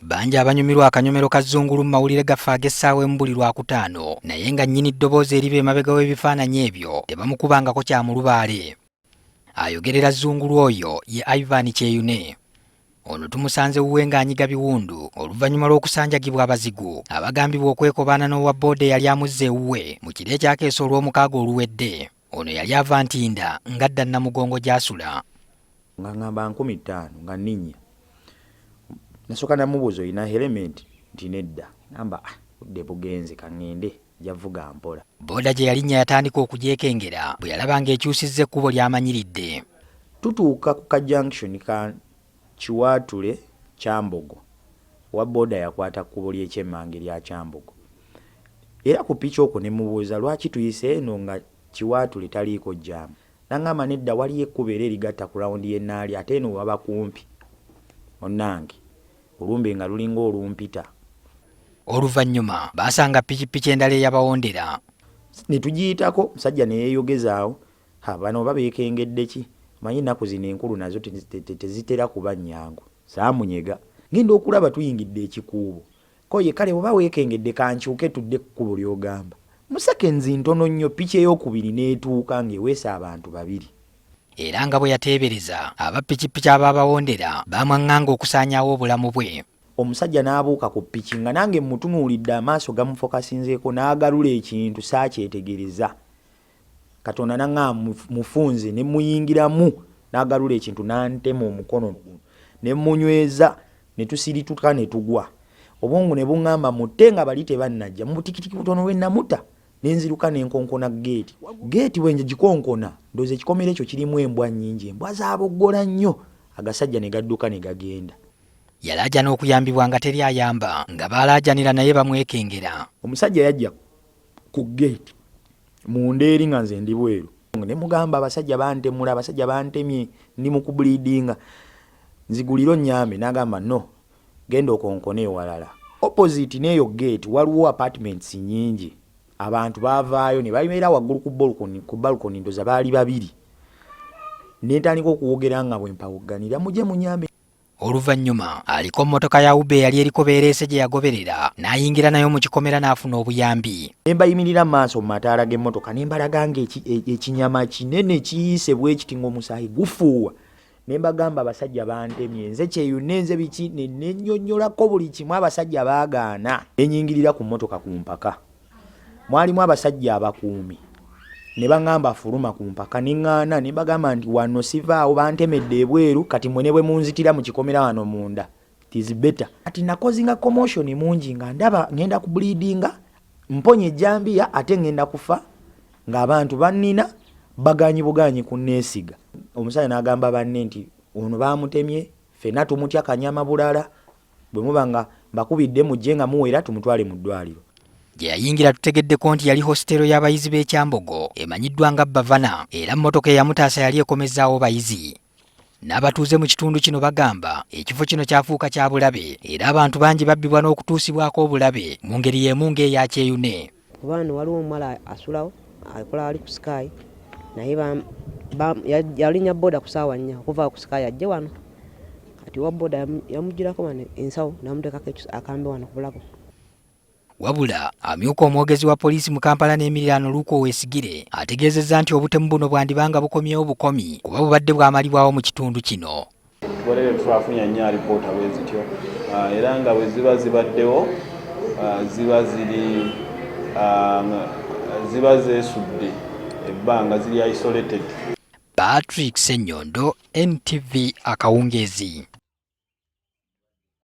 Bangi abanyumirwa akanyomero ka Zungulu mu mawulire gaffe ag'essaawa emu buli Lwakutaano, naye nga nnyini ddoboozi eriba emabega w'ebifaananyi ebyo tebamukubangako kya mulubaale. Ayogerera Zungulu oyo ye Ivan Kyeyune. Ono tumusanze wuwe ng'anyiga biwundu oluvannyuma lw'okusanjagibwa abazigu abagambibwa okwekobaana n'owa bbooda eyali amuzza ewuwe mu kiro ekyakeesa Olwomukaaga oluwedde. Ono yali ava Ntinda ng'adda Namugongo gy'asula. Nga ngamba 5000 nga nninnya. Nasooka namubuuza, "Olina helmet?" Nti nedda. Ngamba, "Ah, budde bugenze, kaŋŋende, nja vuga mpola." Booda gye yalinnya yatandika okugyekengera bwe yalaba ng'ekyusizza ekkubo ly'amanyiridde. Tutuuka ku ka junction ka Kiwaatule Kyambogo, owa booda yakwata kkubo ly'ekyemmanga erya Kyambogo. Era ku piki okwo ne mubuuza, "Lwaki tuyise eno nga Kiwaatule taliiko jjaamu?" N'aŋŋamba, "Nedda, waliyo ekkubo era erigatta ku rawundi y'e Naalya, ate eno waba kumpi." Munnange, olumbe nga lulinga olumpita. Oluvannyuma baasanga pikipiki endala eyabawondera. Ne tugiyitako, musajja ne yeeyogezaawo, "Ha, bano oba beekengedde ki? Manyi ennaku zino enkulu nazo tezitera kuba nnyangu." Saamunyega. Ngenda okulaba tuyingidde ekikuubo. Ko ye, "Kale oba weekengedde, kankyuke tudde ku kkubo ly'ogamba." Mu seconds ntono nnyo, piki eyookubiri n'etuuka ng'eweesa abantu babiri. Era nga bwe yateebereza, aba pikipiki abaabawondera baamwaŋŋanga okusaanyaawo obulamu bwe. Omusajja n'abuuka ku piki nga nange mmutunuulidde, amaaso gamufokasinzeeko, n'agalula ekintu saakyetegereza. Katonda n'aŋŋamba mufunze ne muyingiramu, n'agalula ekintu n'antema omukono guno ne munyweza, ne tusirituka ne tugwa. Obwongo ne buŋŋamba mutte nga bali tebannajja. Mu butikitiki butono lwe namuta, ne nziruka ne nkonkona geeti. Geeti bwe ngikonkona, ndowooza ekikomera ekyo kirimu embwa nnyingi, embwa zaaboggola nnyo, agasajja ne gadduka ne gagenda. Yalaajana okuyambibwa nga teri ayamba, nga baalaajanira naye bamwekengera. Omusajja yajja ku geeti munda eri nga nze ndi bweru, ne mugamba, "Abasajja bantemula, abasajja bantemye, ndi mu kubleedinga, nzigulire onnyambe." N'agamba, "No, genda okonkone ewalala." Opposite n'eyo gate waliwo apartments nnyingi. Abantu baavaayo ne bayimirira waggulu ku balcony, ndowooza baali babiri. Ne ntandika okuwogera nga bwe mpawogganira, "Mujje munyambe." Oluvannyuma aliko mmotoka ya Uber eyali eriko beereese gye yagoberera n'ayingira nayo mu kikomera n'afuna obuyambi. Ne mbayimirira mu maaso mu mataala g'emmotoka, ne mbalaga nga ekinyama kinene kiyiise bwe kiti ng'omusaayi gufuuwa, ne mbagamba, "Abasajja bantemye, nze Kyeyune, nze biki," ne nennyonnyolako buli kimu. Abasajja baagaana. Ne nyingirira ku mmotoka ku mpaka. Mwalimu abasajja abakuumi, ne baŋŋamba, "Fuluma ku mpaka." Ne ŋŋaana, ne mbagamba nti, "Wano sivaawo, bantemedde ebweru, kati mwe ne bwe munzitira mu kikomera wano munda, it is better." Kati nacausinga commotion mungi nga ndaba ŋŋenda ku bleedinga, mponya ejjambiya, ate ŋŋenda kufa ng'abantu bannina baganyi buganyi kunneesiga. Omusajja n'agamba banne nti, "Ono baamutemye, ffenna tumutya kanyama bulala, bwe muba nga mbakubidde mujje nga muwera tumutwale mu ddwaliro." Gye yayingira tutegeddeko nti yali hositero y'abayizi b'e Kyambogo emanyiddwa nga Bavana, era mmotoka eyamutaasa yali ekomezaawo bayizi. N'abatuuze mu kitundu kino bagamba ekifo kino kyafuuka kya bulabe, era abantu bangi babbibwa n'okutuusibwako obulabe mu ngeri y'emu ng'eya Kyeyune. Kuba wano waliwo omuwala asulawo, akola ali ku Sky, naye yalinnya boda ku ssaawa 4 okuva ku Sky ajje wano. Kati owa boda yamugirako wano ensawo n'amuteekako akambe wano ku bulago. Wabula amyuka omwogezi wa poliisi mu Kampala n'emiriraano, Luke Owesigire, ategeezezza nti obutemu buno bwandibanga bukomyewo bukomi kuba bubadde bwamalibwawo mu kitundu kino. Tubalere twafunye nnyo alipoota bwe zityo, era nga bwe ziba zibaddewo, ziba ziri ziba zeesudde ebbanga, ziri isolated. Patrick Ssenyondo, NTV, akawungeezi.